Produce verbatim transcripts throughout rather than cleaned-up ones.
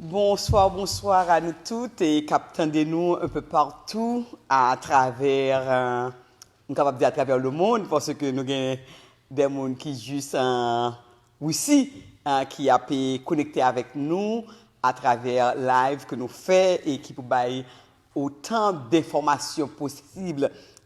Bonsoir, bonsoir à nous toutes et k ap tande nou un peu partout à travers, euh, nou kapab di à travers le monde, paske nou gen des moun ki jis an Risi, euh, ki ap konekte avèk nou à travers live ke nou fè e ki pou bay otan d'infòmasyon posib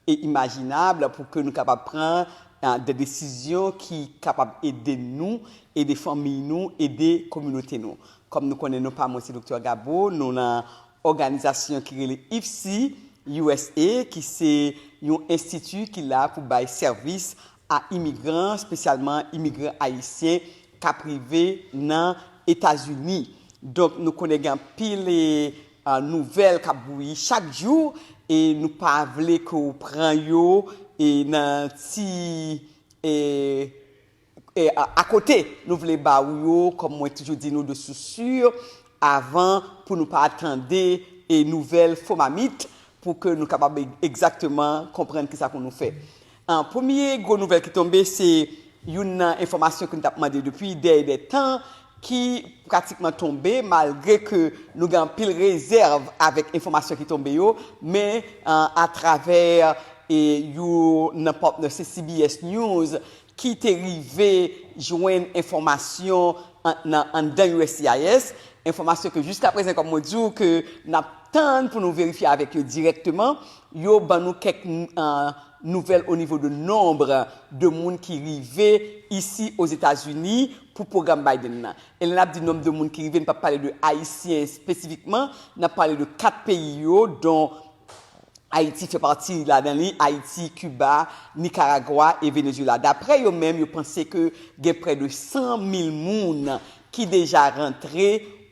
e imajinab pou ke nou kapab pran, euh, de desizyon ki kapab ede nou, ede fanmi nou, ede kominote nou. Kòm nou konnen, non pa mwen se Doktè Gabo, nou nan òganizasyon ki rele ifsi U S A, ki se yon enstiti ki la pou bay sèvis a imigran, espesyalman imigran ayisyen k ap rive nan Etazini. Donk, nou konnen gen anpil, e, a, nouvèl k ap bouyi chak jou, e nou pa vle ke w pran yo, e nan ti, e, e, a, akote. Nou vle ba ou yo, kòm mwen toujou di nou, de sources sûres, avan pou nou pa tande, e, nouvèl fo mamit, pou ke nou kapab e-, egzakteman konprann kisa pou nou fè. An, premye gwo nouvèl ki tonbe, se youn nan enfòmasyon ke nou t ap mande depi dèyè de tan, ki pratikman tonbe, malgre ke nou gen anpil rezèv avèk enfòmasyon ki tonbe yo, men, an, atravè, e, youn nan patnè, se C B S News, ki te rive jwenn enfòmasyon an, nan, anndan U S C I S, enfòmasyon ke jiskaprezan, kòm mwen di w, ke n ap tann pou nou verifye avèk yo dirèkteman, yo ban nou kèk, an, nouvèl o nivo de nonb de moun ki rive isi Ozetazini pou pwogram Biden nan. E lè n ap di nonb de moun ki rive, n p ap pale de Ayisyen espesifikman, n ap pale de kat peyi yo, don Ayiti fè pati ladan li, Ayiti, Kiba, Nikaragwa e Venezuela. Daprè yo menm, yo panse ke gen prè de san mil moun ki deja rantre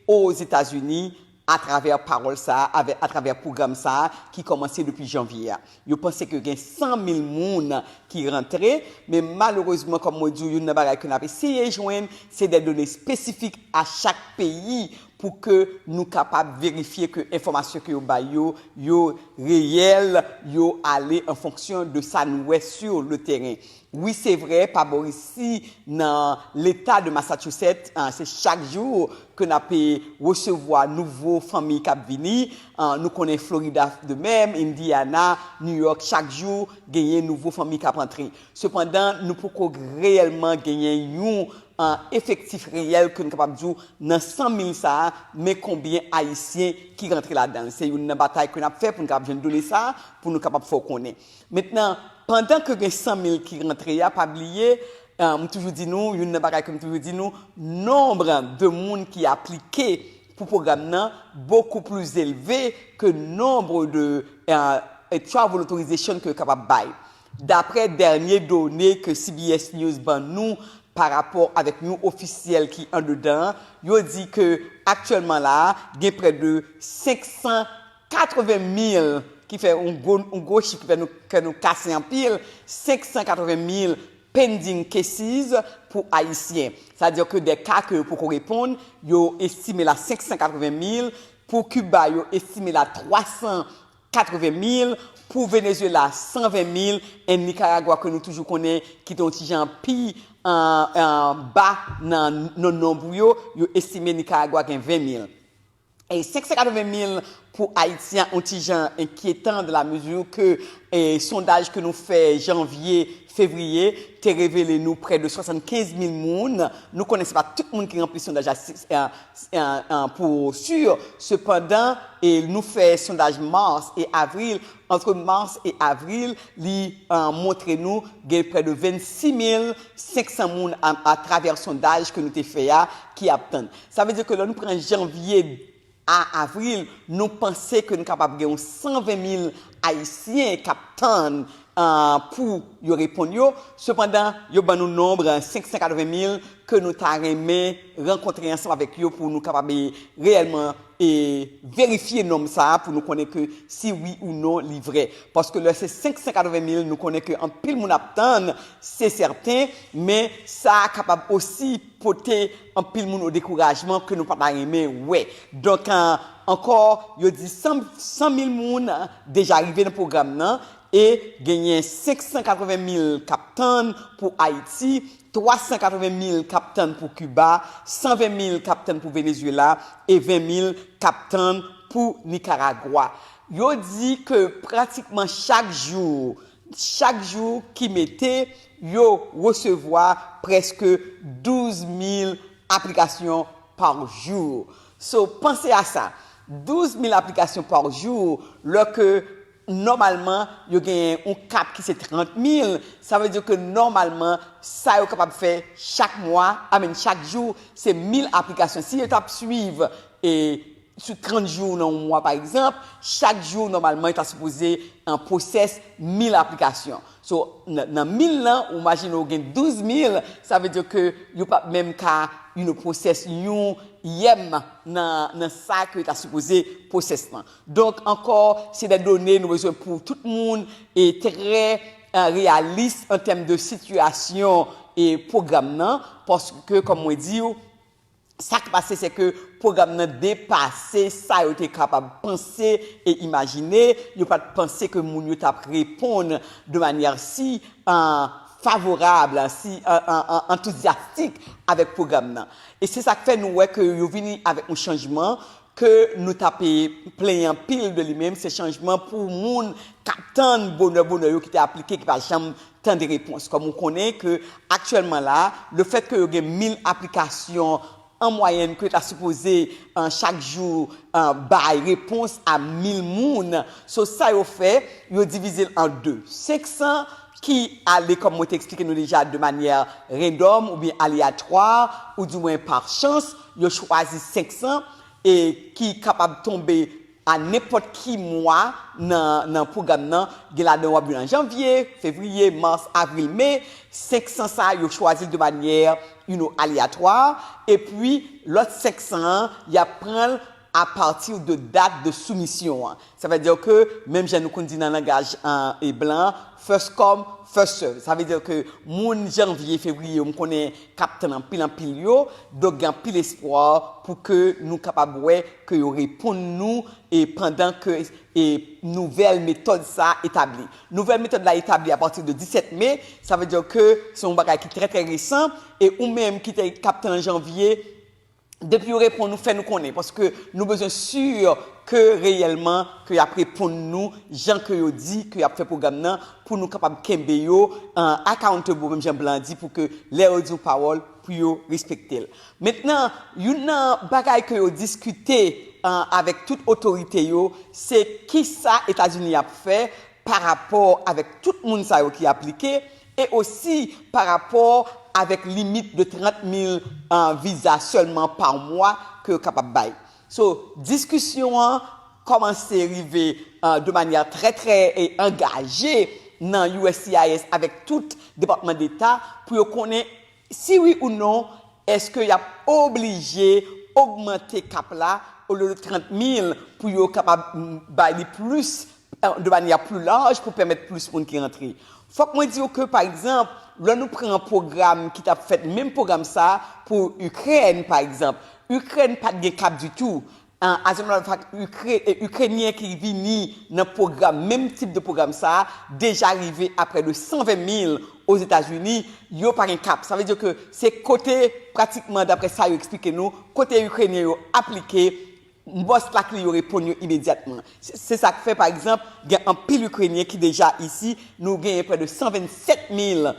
Ozetazini atravè pawòl sa a, avè-, atravè pwogram sa a ki kòmanse depi janvye a. Yo panse ke gen san mil moun ki rantre, men malerezman, kòm mwen di w, youn nan bagay ke n ap eseye jwenn, se de done espesifik a chak peyi pou ke nou kapab verifye ke enfòmasyon ke yo bay yo, yo reyèl, yo ale an fonksyon de sa nou wè sur le terrain. Wi, se vrè, pa bò isi, nan leta de Massachusetts, an, se chak jou ke n ap, e, resevwa nouvo fanmi k ap vini. An, nou konnen Florida de menm, Indiana, New York, chak jou genyen nouvo fanmi k ap antre. Sepandan, nou poko reyèlman genyen yon, an, efektif reyèl ke nou kapab di w nan san mil sa a, men konbyen Ayisyen ki rantre ladan l. Se youn nan batay ke n ap fè pou nou kapab jwenn done sa a, pou nou kapab fè w konnen. Mentnan, pandan ke gen san mil ki rantre a, pa bliye, eh, m toujou di nou, youn nan bagay ke m toujou di nou, nonb de moun ki aplike pou pwogram nan bokou pli elve ke nonb de, eh, eh, travel authorization ke yo kapab bay. Daprè dènye done ke C B S News ban nou pa rapò avèk yon ofisyèl ki andedan an, yo di ke aktyèlman la a, gen prè de senk san katreven mil, ki fè yon gwo, yon gwo chif ki fè nou, kè nou kase anpil, senk san katreven mil pending cases pou Ayisyen. Sa di ke de ka ke yo poko reponn, yo estime l a senk san katreven mil, pou Kiba, yo estime l a twa san katreven mil, pou Venezuela, san ven mil, e Nikaragwa, ke nou toujou konnen ki te yon ti jan pi, an, an, ba nan, nan nonb yo, yo estime Nikaragwa gen ven mil. E senk san katreven mil pou Ayiti a, yon ti jan enkyetan, dans la mesure ke, e, sondaj ke nou fè janvye, fevriye, te revele nou prè de swasannkenz mil moun. Nou konnen se pa tout moun ki ranpli sondaj la, si, e, e, e, pou si. Sepandan, e, nou fè sondaj mas e avril. Entre mas e avril, li, e, montre nou gen prè de vennsis mil senk san moun a, atravè sondaj ke nou te fè a ki ap tann. Sa vle di ke lè nou pran janvye a avril, nou panse ke nou kapab gen yon san ven mil Ayisyen k ap tann, e, pou yo reponn yo. Sepandan, yo ban nou nonb, e, senk san katreven mil ke nou ta renmen rankontre ansanm avèk yo pou nou kapab, e, reyèlman, e, verifye nonb sa a pou nou konnen ke si wi ou non li vrè. Paske lè se senk san katreven mil, nou konnen ke anpil moun ap tann, se sèten, men sa a kapab osi pote anpil moun o dekourajman ke nou pa ta renmen wè. Donk, an, ankò, yo di san, san mil moun deja rive nan pwogram nan, E genyen senk san katreven mil k ap tann pou Ayiti, twa san katreven mil k ap tann pou Kiba, san ven mil k ap tann pou Venezuela e ven mil k ap tann pou Nikaragwa. Yo di ke pratikman chak jou, chak jou ki mete, yo resevwa prèske douz mil aplikasyon pa jou. So, panse a sa. Douz mil aplikasyon pa jou, lè ke nòmalman, yo genyen yon kap ki se trant mil, sa vle di ke nòmalman, sa yo kapab fè chak mwa, I mean, chak jou, se mil aplikasyon. Si yo t ap swiv e sou trant jou nan yon mwa, pa egzanp, chak jou, nòmalman, yo ta sipoze an pwosès mil aplikasyon. So, nan, nan mil lan, ou imajine w gen douz mil, sa vle di ke yo p ap menm ka, you know, pwosès yon yèm nan, nan sa ke yo ta sipoze pwosès lan. Donk, ankò, se de done nou bezwen pou tout moun e trè, eh, reyalis an tèm de sitiyasyon e pwogram nan, paske, kòm mwen di w, sa k pase, se ke pwogram nan depase sa yo te kapab panse e imajine. Yo pa t panse ke moun yo t ap reponn de manyè si, eh, favorab, si, eh, eh, eh, antouzyastik avèk pwogram nan. E se sa k fè nou wè ke yo vini avèk yon chanjman ke nou t ap plenyen anpil de li menm, se chanjman pou moun k ap tann bonè, bonè yo ki te aplike, ki pa janm tande repons. Kòm ou konnen ke aktyèlman la, lefèt ke yo gen mil aplikasyon an mwayèn ke ta sipoze, eh, chak jou, eh, bay repons a mil moun. So, sa yo fè, yo divize l an de. Senk san ki ale, kòm mwen te eksplike nou deja, de manyè randòm oubyen aleyatwa, oudimwen pa chans, yo chwazi senk san, e ki kapab tonbe a nenpòt ki mwa nan, nan pwogram nan. Gen ladan w ap jwenn an janvye, fevriye, mas, avril, me. Senk san sa, yo chwazi l de manyè, you know, aleyatwa. Epi, lòt senk san an, y ap pran l apati de dat de soumisyon an. Sa vle di ke, menm jan nou konn di nan langaj, eh, e blan, first come, first serve. Sa vle di ke moun janvye, fevriye, m konnen k ap tann anpil, anpil yo. Donk, gen anpil espwa pou ke nou kapab wè ke yo reponn nou e pandan ke e nouvèl metòd sa etabli. Nouvèl metòd la etabli apati de disèt me, sa vle di ke se yon bagay ki trè, trè resan, e ou menm ki te k ap tann an janvye, depi yo reponn nou, fè nou konnen, paske nou bezwen si ke reyèlman ke y ap reponn nou jan ke yo di ke y ap fè pwogram nan, pou nou kapab kenbe yo, eh, accountable, menm jan blan di, pou ke lè yo di yon pawòl, pou yo respekte l. Mentnan, youn nan bagay ke yo diskite, eh, avèk tout otorite yo, se kisa Etazini ap fè pa rapò avèk tout moun sa yo ki aplike, e osi pa rapò avèk limit de trant mil, eh, viza sèlman pa mwa ke yo kapab bay. So, diskisyon an kòmanse rive, eh, de manyè trè, trè, eh, angaje nan U S C I S avèk tout Depatman Deta pou yo konnen si wi ou non, èske y ap oblije ogmante kap la olye de trant mil pou yo kapab, mm, bay li plis, eh, de manyè pli laj pou pèmèt plis moun ki rantre? Fòk mwen di w ke, pa egzanp, lè nou pran pwogram ki t ap fèt, menm pwogram sa pou Ikrèn, pa egzanp, Ikrèn pa t gen kap ditou. An, as a matter of fact, Ukre-, e, Ikrenyen ki vini nan pwogram, menm tip de pwogram sa a, deja rive a près de san ven mil Ozetazini, yo pa gen kap. Sa vle di ke se kote, pratikman, daprè sa yo eksplike nou, kote Ikrenyen yo aplike, bòs lakli yo reponn yo imedyatman. Se, se sa k fè, pa egzanp, gen anpil Ikrenyen ki deja isi, nou genyen près de san vennsèt mil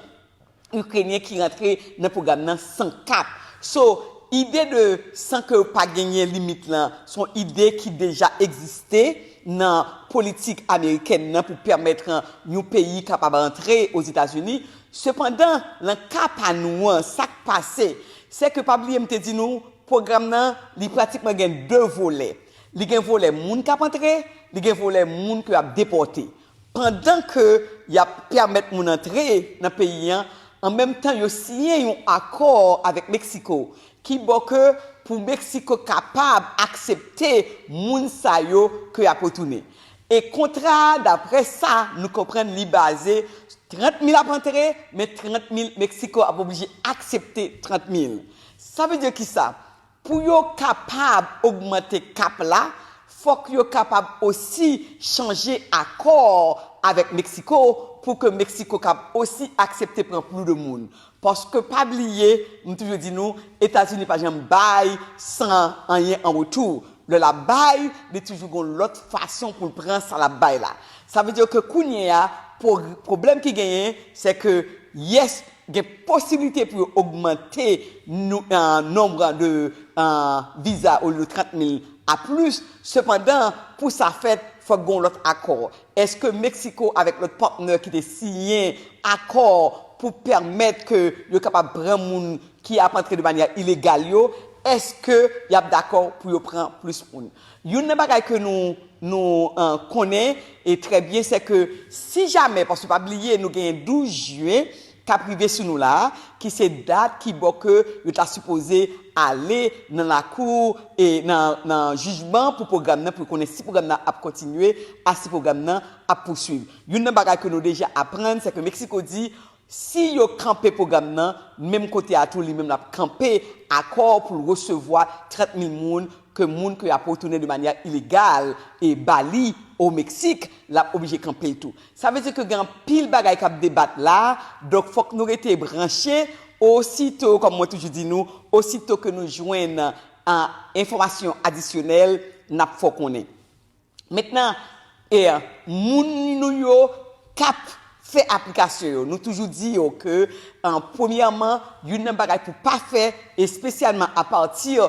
Ikrenyen ki rantre nan pwogram nan san kap. So, ide de san ke yo pa genyen limit lan, se yon ide ki deja egziste nan politik amerikèn nan pou pèmèt yon peyi kapab rantre Ozetazini. Sepandan, nan ka pa nou an, sa k pase, se ke pa bliye m te di nou, pwogram nan, li pratikman gen de volè. Li gen volè moun k ap antre, li gen volè moun ke y ap depòte. Pandan ke y ap pèmèt moun antre nan peyi an, an menm tan yo siyen yon akò avèk Meksiko ki bò ke pou Meksiko kapab aksepte moun sa yo ke y ap retounen. E kontra a, daprè sa nou konprann, li baze trant mil ap antre, men trant mil Meksiko ap oblije aksepte trant mil. Sa vle di kisa? Pou yo kapab ogmante kap la, fòk yo kapab osi chanje akò avèk Meksiko pou ke Meksiko kab osi aksepte pran plis de moun. Paske pa bliye, m toujou di nou, Etazini pa janm bay san anyen an retou. Lè l ap bay, li toujou gon lòt fason pou l pran sa l ap bay la. Sa vle di ke kounye a, pwoblèm ki genyen, se ke, yes, gen posiblite pou yo ogmante nonb de viza olye de trant mil a plis. Sepandan, pou sa fèt, fòk gen yon lòt akò. Èske Meksiko avèk lòt patnè ki te siyen akò pou pèmèt ke yo kapab pran moun ki ap antre de manyè ilegal yo, èske y ap dakò pou yo pran plis moun? Youn nan bagay ke nou, nou konnen e trè byen, se ke si jamè, paske pa bliye nou genyen douz jen k ap rive sou nou la, ki se dat ki bò ke yo ta sipoze ale nan lakou e nan, nan jijman pou pwogram nan, pou yo konnen si pwogram nan ap kontinye a si pwogram nan ap pouswiv. Youn nan bagay ke nou deja aprann, se ke Meksiko di, si yo kanpe pwogram nan, menm kote a tou, li menm l ap kanpe akò pou l resevwa trant mil moun, ke moun ke y ap retounen de manyè ilegal e ba li o Meksik, l ap oblije kanpe l tou. Sa vle di ke gen anpil bagay k ap debat la, donk fòk nou rete branche, osito, kòm mwen toujou di nou, osito ke nou jwenn enfòmasyon adisyonèl, n ap fè w konnen. Mentnan, e, moun nou yo k ap fè aplikasyon yo, nou toujou di yo ke, premyèman, youn nan bagay pou pa fè, espesyalman apati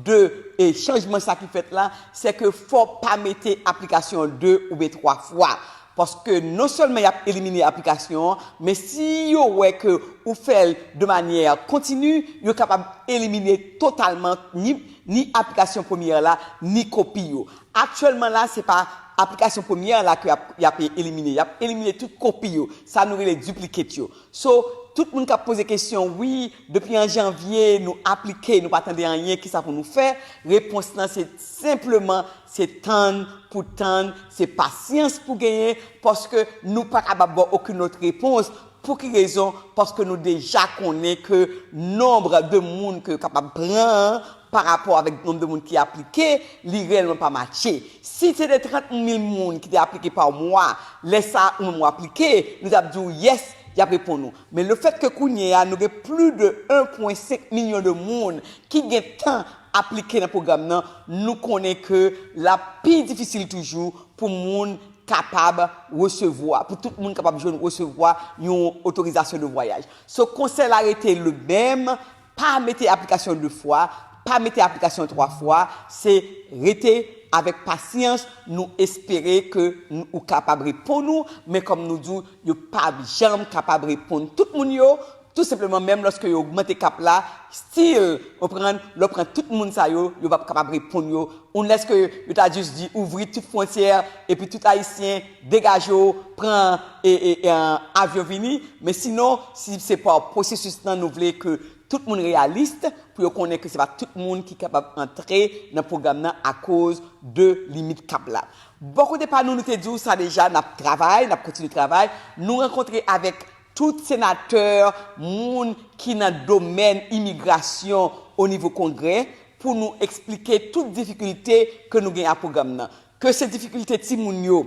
de, e, chanjman sa ki fèt la, se ke fò pa mete aplikasyon de oubyen twa fwa. Paske non sèlman y ap elimine aplikasyon an, men si yo wè ke ou fè l de manyè kontini, yo kapab elimine totalman ni, ni aplikasyon premyè la, ni kopi yo. Aktyèlman la, se pa aplikasyon premyè la ke y ap, y ap elimine. Y ap elimine tout kopi yo. Sa nou rele duplicate yo. So, tout moun k ap poze kesyon, wi, depi an janvye, nou aplike, nou pa tande anyen, kisa pou nou fè? Repons lan se senpleman, se tann pou tann, se pasyans pou genyen, paske nou pa kapab ba w okenn lòt repons. Pou ki rezon? Paske nou deja konnen ke nonb de moun ke yo kapab pran an, pa rapò avèk nonb de moun ki aplike, li reyèlman pa matche. Si se te trant mil moun ki te aplike pa mwa, lè sa a ou menm w aplike, nou t ap di w, yes, y ap reponn ou. Men lefètke kounye a, nou gen plis de en pwen senk milyon de moun ki gentan aplike nan pwogram nan, nou konnen ke l ap pi difisil toujou pou moun kapab resevwa, pou tout moun kapab jwenn resevwa yon otorizasyon de vwayaj. So, konsèy la rete le menm, pa mete aplikasyon de fwa, pa mete aplikasyon twa fwa, se rete avèk pasyans, nou espere ke n-, ou kapab reponn ou, men kòm nou di w, yo p ap janm kapab reponn tout moun yo, tou senpleman, menm lòske yo ogmante kap la, still, konprann, lè w pran tout moun sa yo, yo p ap kapab reponn yo. Unless ke yo ta jis di ouvri tout fwontyè, epi tout Ayisyen degaje w, pran, e, e, e, avyon vini. Men sinon, si se pa pwosesis lan, nou vle ke tout moun reyalis, pou yo konnen ke se pa tout moun ki kapab antre nan pwogram nan akoz de limit kap la. Bò kote pa nou, nou te di w sa deja, n ap travay, n ap kontinye travay. Nou rankontre avèk tout senatè, moun ki nan domèn imigrasyon o nivo Kongrè, pou nou eksplike tout difikilte ke nou gen ak pwogram nan. Ke se difikilte timoun yo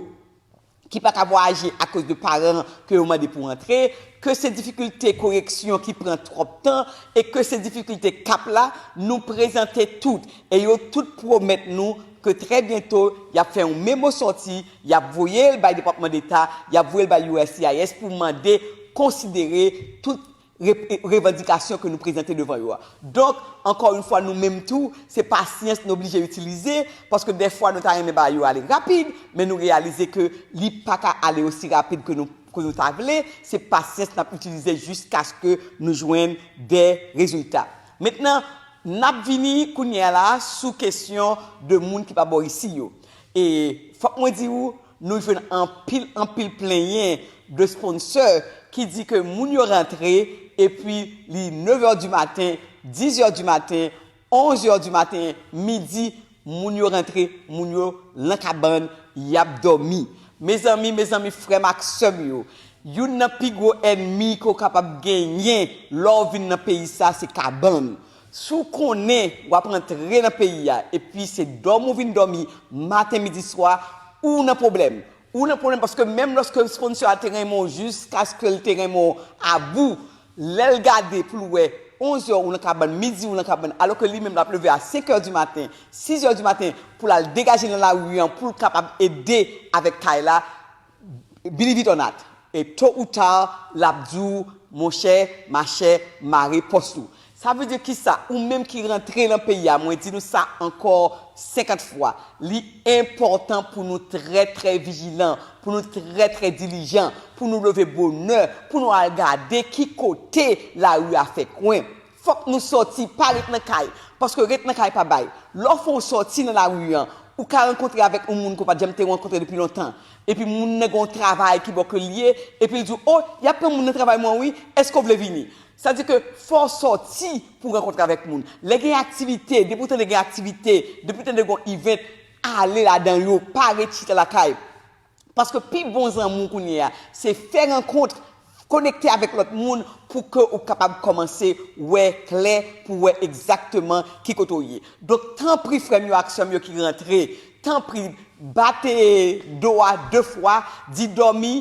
ki pa ka vwayaje akoz de paran ke yo mande pou antre, ke se difikilte koreksyon ki pran twòp tan, e ke se difikilte kap la, nou prezante tout. E yo tout pwomèt nou ke trè byento, y ap fè yon memo sòti, y ap voye l bay Depatman Deta, y ap voye l bay U S C I S pou mande konsidere tout re-, revandikasyon ke nou prezante devan yo a. Donk, ankò yon fwa, nou menm tou, se pasyans nou oblije itilize, paske dèfwa nou ta renmen bagay yo ale rapid, men nou reyalize ke li pa ka ale osi rapid ke nou, ke nou ta vle, se pasyans n ap itilize jiskaske nou jwenn de rezilta. Mentnan, n ap vini kounye a la sou kesyon de moun ki pa bò isi yo. E fòk mwen di w, nou jwenn anpil, anpil plenyen de sponsè ki di ke moun yo rantre epi li nèf è di maten, dis è di maten, onz è di maten, midi, moun yo rantre, moun yo nan kabann, y ap dòmi. Mezanmi, mezanmi, frè m ak sè m yo, youn nan pi gwo ènmi ke w kapab genyen lè w vin nan peyi sa, se kabann. Si w konnen w ap rantre nan peyi a, epi se dòmi w vin dòmi maten, midi, swa, ou nan pwoblèm. Ou nan pwoblèm paske menm lòske sponsor a te renmen w jiskaske l te renmen w abou, lè l gade pou l wè onz è ou nan kabann, midi ou nan kabann, alòske li menm l ap leve a senk è di maten, sis è di maten pou l al degaje nan lari an pou l kapab ede avèk kay la, believe it or not. E tôt ou tard, l ap di w, monchè, machè, mare pòs ou. Sa vle di kisa? Ou menm ki rantre nan peyi a, mwen di nou sa ankò senkant fwa, li enpòtan pou nou trè, trè vijilan, pou nou trè, trè dilijan, pou nou leve bonè, pou nou al gade ki kote lari a fè kwen. Fòk nou sòti, pa ret nan kay, paske ret nan kay pa bay. Lè w fè yon sòti nan lari an, ou ka rankontre avèk yon moun ke w pa t janm te rankontre depi lontan. Epi moun nan gen yon travay ki bò ke l ye, epi l di w, "O, y ap pran moun nan travay mwen wi, èske w vle vini?" Sa di ke fò w sòti pou w rankontre avèk moun. Lè gen aktivite, depi w tande gen aktivite, depi w tande gen yon event, ale ladan yo, pa ret chita lakay. Paske pi bon zanmi w kounye a, se fè rankont, konekte avèk lòt moun pou ke ou kapab kòmanse wè klè, pou wè egzakteman ki kote w ye. Donk, tanpri, frè m yo ak sè m yo ki rantre, tanpri, bat do a de fwa, di dòmi,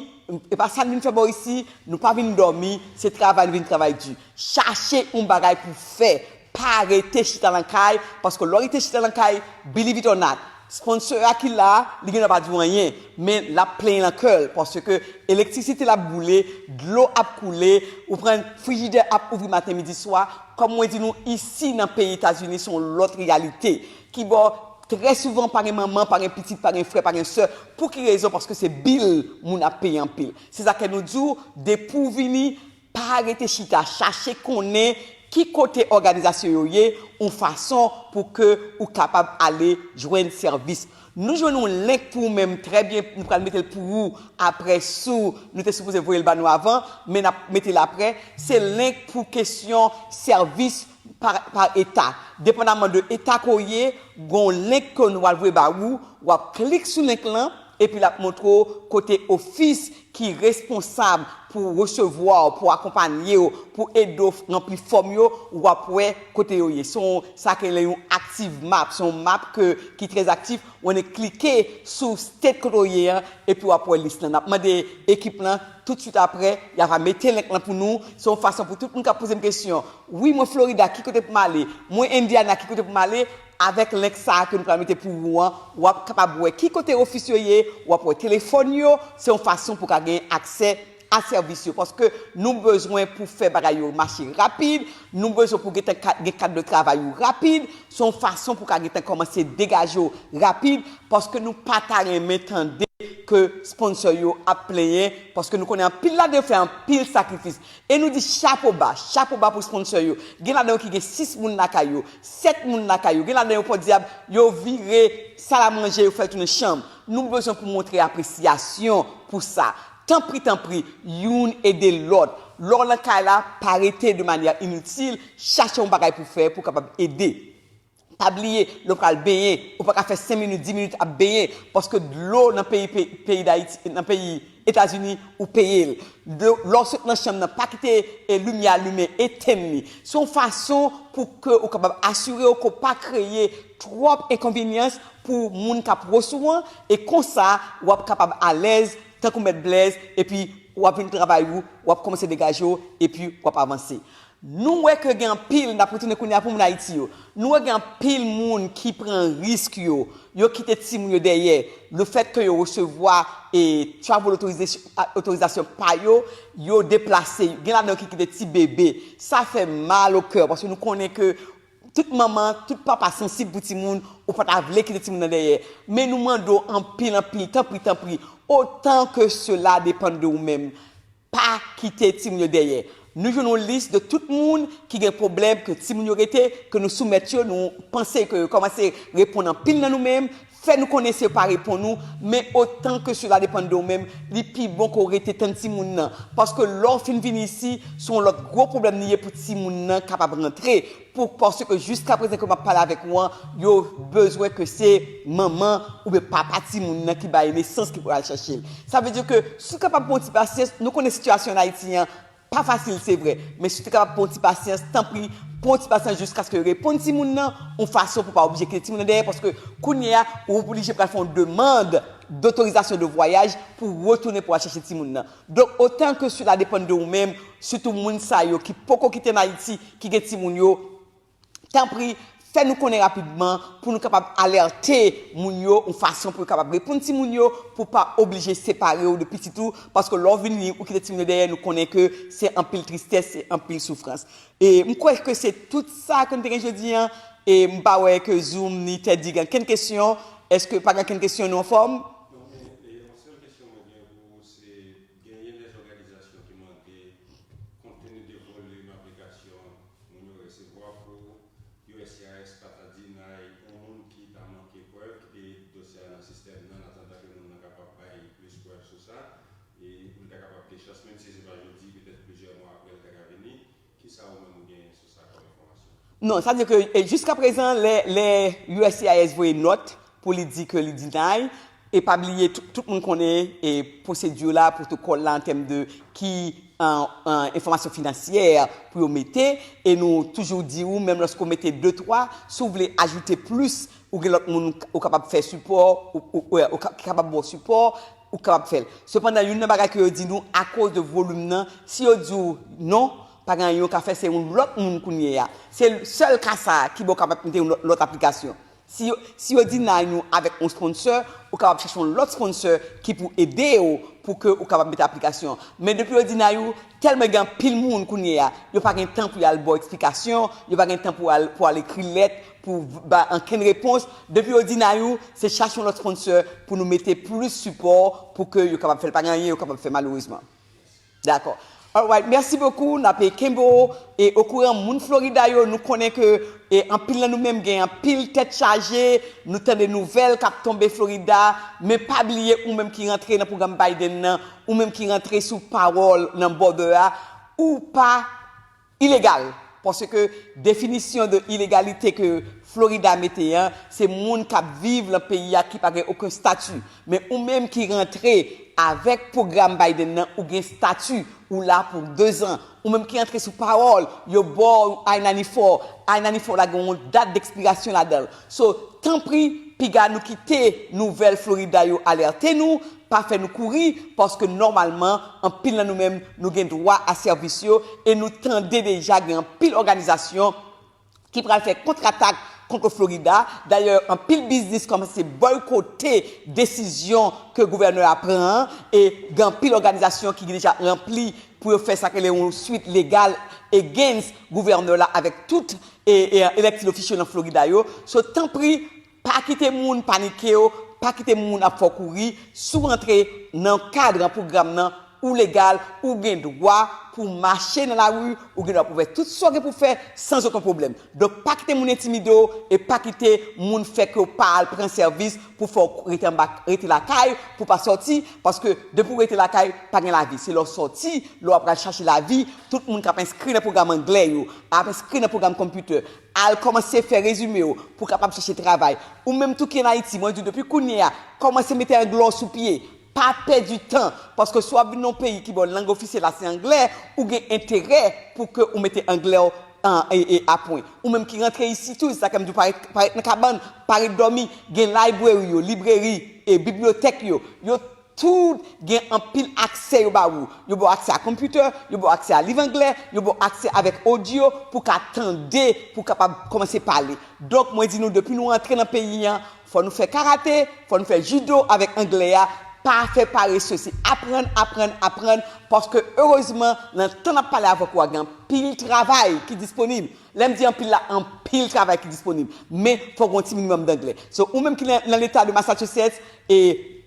e pa sa n vin fè bò isi, nou pa vin dòmi, se travay nou vin travay di. Chache yon bagay pou fè, pa rete chita nan kay, paske lè w rete chita nan kay, believe it or not, sponsor a ki la, li gendwa pa di w anyen, men l ap plenyen nan kè l, paske elektrisite l ap boule, dlo ap koule, ou pran frijidè ap ouvri maten, midi, swa. Kòm mwen di nou, isi nan peyi Etazini, se yon lòt reyalite. Kibò, trè souvan, pa gen manman, pa gen pitit, pa gen frè, pa gen sè. Pou ki rezon? Paske se bil moun ap peye anpil. Se sa ke nou di w, depi w vini, pa rete chita, chache konnen ki kote òganizasyon yo ye, yon fason pou ke ou kapab ale jwenn sèvis. Nou jwenn yon link pou ou menm, trè byen, nou pral mete l pou ou apre sou, nou te sipoze voye l ba nou avan, men n ap mete l apre. Se link pou kesyon sèvis pa, pa eta. Depandaman de eta ke w ye, gen yon link ke nou pral voye ba ou, w ap klik sou link lan, epi l ap montre w kote ofis ki responsab pou resevwa w, pou akonpanye w, pou ede w ranpli fòm yo, w ap wè kote yo ye. Se yon, sa ke rele yon active map, se yon map ke, ki trè aktif, w annik klike sou state kote w ye an, epi w ap wè lis lan. N ap mande ekip lan toutswit apre, y a va mete link lan pou nou. Se yon fason pou tout moun k ap poze m kesyon. Wi, mwen Florida, ki kote pou m ale? Mwen Indiana, ki kote pou m ale? Avèk link sa a ke nou pral mete pou ou an, w ap kapab wè ki kote ofis yo ye, w ap wè telefòn yo, se yon fason pou w ka gen aksè a sèvis yo. Paske nou bezwen pou fè bagay yo mache rapid, nou bezwen pou gentan ka, gen kad de travay ou rapid, se yon fason pou w ka gentan kòmanse degaje w rapid, paske nou pa ta renmen tande ke sponsor yo ap plenyen, paske nou konnen anpil ladan yo fè anpil sakrifis. E nou di chapo ba, chapo ba pou sponsor yo. Gen ladan yo ki gen sis moun lakay yo, sèt moun lakay yo. Gen ladan yo, podyab, yo vire sal a manje, yo fè l tounen chanm. Nou bezwen pou montre apresyasyon pou sa. Tanpri, tanpri, youn ede lòt. Lè w nan kay la, pa rete de manyè initil, chache yon bagay pou fè, pou w kapab ede. Pa bliye, lè w pral benyen, ou pa ka fè senk minit, dis minit ap benyen, paske dlo nan peyi, peyi, peyi Dayiti, nan peyi Etazini, ou peye l. Dlo, lè w sot nan chanm nan, pa kite, e, limyè a limen, etenn li. Se yon fason pou ke ou kapab asire w ke w pa kreye twòp enkonvenyans pou moun k ap wè sou an, e konsa, w ap kapab alèz, tankou mèt blèz, epi w ap vin travay ou, w ap kòmanse degaje w, epi w ap avanse. Nou wè ke gen anpil, n ap retounen kounye a pou moun Ayiti yo. Nou wè gen anpil moun ki pran risk yo, yo kite timoun yo dèyè. Lefèt ke yo resevwa e travel authorization, a, otorizasyon pa yo, yo deplase. Gen ladan yo ki kite ti bebe. Sa fè mal o kè, paske nou konnen ke tout manman, tout papa sansib pou timoun, ou pa ta vle kite timoun nan dèyè. Men nou mande w anpil, anpil, tanpri, tanpri, autant que cela dépend de ou menm. Pa kite timoun yo dèyè. Nou jwenn yon lis de tout moun ki gen pwoblèm ke timoun yo rete, ke nou soumèt yo, nou panse ke yo kòmanse reponn anpil nan nou menm, fè nou konnen si yo pa reponn nou, men autant que cela dépend de ou menm, li pi bon ke w rete tann timoun nan. Paske lè w fin vini isi, se yon lòt gwo pwoblèm li ye pou timoun nan kapab rantre. Pou, paske jiskaprezan ke m ap pale avèk ou an, yo bezwen ke se manman oubyen papa timoun nan ki bay nesans ki pou al chèche l. Sa vle di ke si w kapab pran yon ti pasyans, nou konnen sitiyasyon an Ayiti an, Pa fasil, se vre, men si w te kapab pran yon ti pasyans, tanpri, pran yon ti pasyans jiskaske yo reponn timoun nan yon fason pou w pa oblije kite timoun nan dèyè, paske kounye a, ou oblije pral fè yon demann dotorizasyon de vwayaj pou w retounen pou w al chèche timoun nan. Donk, otan ke sela depann de ou menm, sitou moun sa yo ki poko kite ann Ayiti, ki gen timoun yo, tanpri, fè nou konnen rapidman pou nou kapab alète moun yo yon fason pou yo kapab reponn timoun yo, pou pa oblije separe w de pitit ou, paske lè w vini, ou kite timoun yo dèyè, nou konnen ke se anpil tristès, se anpil soufrans. E m kwè ke se tout sa ke n te gen jodi an, e m pa wè ke Zoom ni Teddy gen kenn kesyon. Èske pa gen kenn kesyon, nou anfòm? Non, men, e, yon sèl kesyon mwen gen pou ou, se genyen dè òganizasyon ki mande, kont teni de volim aplikasyon moun yo resevwa pou U S C I S, pa ta deny yon moun ki ta manke prèv, kite dosye a nan sistèm nan, an atandan ke moun nan kapab bay plis prèv sou sa, e pou li ta kapab gen chans, menm si se pa jodi, petèt plizyè mwa apre, li ta ka vini. Kisa ou menm ou genyen sou sa kòm enfòmasyon? Non, sa vle di ke, e, jiska prezan, lè, lè U S C I S voye nòt pou li di ke li deny, e pa bliye, tout, tout moun konnen, e, pwosedi la, pwotokòl la, an tèm de ki, an, an, enfòmasyon finansyè pou yo mete, e nou toujou di ou, menm lòske w mete de, twa, si w vle ajoute plis, ou gen lòt moun ou kapab fè sipò, ou, ou, ou, ou ka- ki kapab ba w sipò, ou kapab fè l. Sepandan, youn nan bagay ke yo di nou, akoz de volim nan, si yo di w non, pa gen anyen ou ka fè, se yon lòt moun kounye a. Se sèl ka sa a ki ba w kapab mete yon lòt, lòt aplikasyon. Si yo, si yo deny nou avèk yon sponsor, ou kapab chache yon lòt sponsor ki pou ede w pou ke ou kapab mete aplikasyon. Men depi yo deny ou, tèlman gen anpil moun kounye a, yo pa gen tan pou y al ba w eksplikasyon, yo pa gen tan pou al, pou al ekri lèt, pou ba ankenn repons. Depi yo deny ou, se chache yon lòt sponsor pou nou mete plis sipò pou ke yo kapab fè l. Pa gen anyen yo kapab fè, malerezman. Dakò. Alright, mèsi bokou. N ap kenbe w, e, okouran, moun Florida yo, nou konnen ke, e, anpil nan nou menm gen anpil tèt chaje, nou tande nouvèl k ap tonbe Florida, men pa bliye ou menm ki rantre nan pwogram Biden nan, ou menm ki rantre sou pawòl nan border a, ou pa ilegal. Paske definisyon de ilegalite ke Florida mete an, se moun k ap viv nan peyi a ki pa gen okenn stati. Men ou menm ki rantre avèk pwogram Biden nan, ou gen stati, ou la pou dezan. Ou menm ki rantre sou pawòl, yo ba w I ninety-four. I ninety-four la gen yon dat dekspirasyon ladan l. So, tanpri, piga nou kite nouvèl Florida yo alète nou, pa fè nou kouri, paske nòmalman, anpil nan nou menm, nou gen dwa a sèvis yo, e nou tande deja gen anpil òganizasyon ki pral fè kontratak kont Florida. Dayè, anpil biznis kòmanse bòykote desizyon ke gouvènè a pran an, e gen anpil òganizasyon ki deja ranpli pou yo fè sa k rele yon swit legal against gouvènè la avèk tout, e, e, elected official nan Florida yo. So, tanpri, pa kite moun panike w, pa kite moun ap fè w kouri. Si w rantre nan kad pwogram nan, ou legal, ou gen dwa pou w mache nan lari, ou gen dwa pou w fè tout sa w gen pou w fè san okenn pwoblèm. Donk, pa kite moun entimide w e pa kite moun fè ke w pa al pran sèvis pou fè w rete anba, rete lakay, pou w pa sòti, paske depi w rete lakay, pa gen lavi. Se lè w sòti, lè w ap pral chache lavi, tout moun k ap enskri nan pwogram anglè yo, ap enskri nan pwogram konpitè, al kòmanse fè rezime w pou w kapab chache travay. Ou menm tou ki ann Ayiti, mwen di w depi kounye a, kòmanse mete anglè w sou pye. Pa pèdi tan, paske si w ap vin nan yon peyi ki ba w lang ofisyèl la se anglè, ou gen enterè pou ke ou mete anglè w an, e, e, a pwen. Ou menm ki rantre isi tou, se sa k fè m di w pa ret, pa ret nan kabann, pa ret dòmi, gen library yo, libreri, e bibliyotèk yo, yo tout gen anpil aksè yo ba ou. Yo ba w aksè a konpitè, yo ba w aksè a liv anglè, yo ba w aksè avèk odyo pou w ka tande, pou w kapab kòmanse pale. Donk, mwen di nou, depi nou antre nan peyi an, fò nou fè karate, fò nou fè jido avèk anglè a, pa fè parese, se aprann, aprann, aprann, paske erezman, nan tan n ap pale avèk ou a, gen anpil travay ki disponib. Lè m di anpil la, anpil travay ki disponib. Men, fò w gen yon ti minimòm danglè. So, ou menm ki nan, nan leta de Massachusetts, e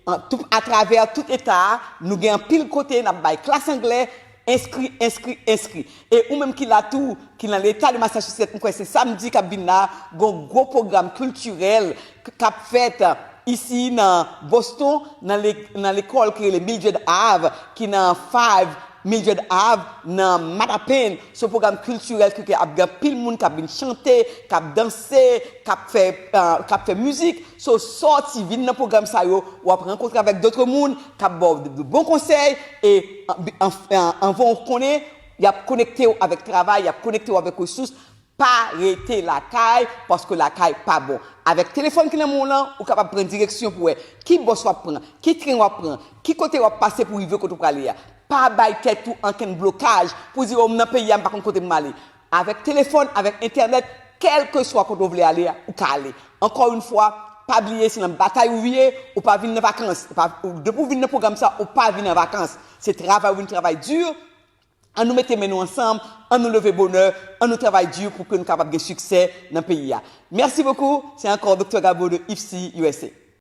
an, tou, atravè tout eta a, nou gen anpil kote n ap bay klas anglè, enskri, enskri, enskri. E ou menm ki la tou, ki nan leta de Massachusetts, m kwè se samdi k ap vin la, gon gwo pwogram kiltirèl k, k ap fèt isi nan Boston, nan le, nan lekòl ki rele Mildred Ave, ki nan five Mildred Ave, nan Mattapan. Se yon pwogram kiltirèl ki, ki ap gen anpil moun k ap vin chante, k ap danse, k ap fè, e, k ap fè mizik. So, sòti, vin nan pwogram sa yo, w ap rankontre avèk dòt moun k ap ba w de, de bon konsèy, e an, an, an, anvan w konnen, Y ap konekte w avèk travay, y ap konekte w avèk resous. Pa rete lakay, paske lakay pa bon. Avèk telefòn ki nan men w lan, ou kapab pran direksyon pou wè ki bòs w ap pran, ki tren w ap pran, ki kote w ap pase pou rive kote w prale a. Pa bay tèt ou ankenn blokaj pou di, "O, m nan peyi a, m pa konn kote m ale." Avèk telefòn, avèk entènèt, kèlkeswa kote w vle ale a, ou ka ale. Ankò yon fwa, pa bliye se nan batay ou ye, ou pa vin nan vakans. Ou pa, ou, depi w vin nan pwogram sa, ou pa vin an vakans. Se travay ou vin travay di. Ann nou mete men nou ansanm, ann nou leve bonè, ann nou travay di pou ke nou kapab gen siksè nan peyi a. Mèsi bokou, se ankò Doktè Gabo de IFSI U S A.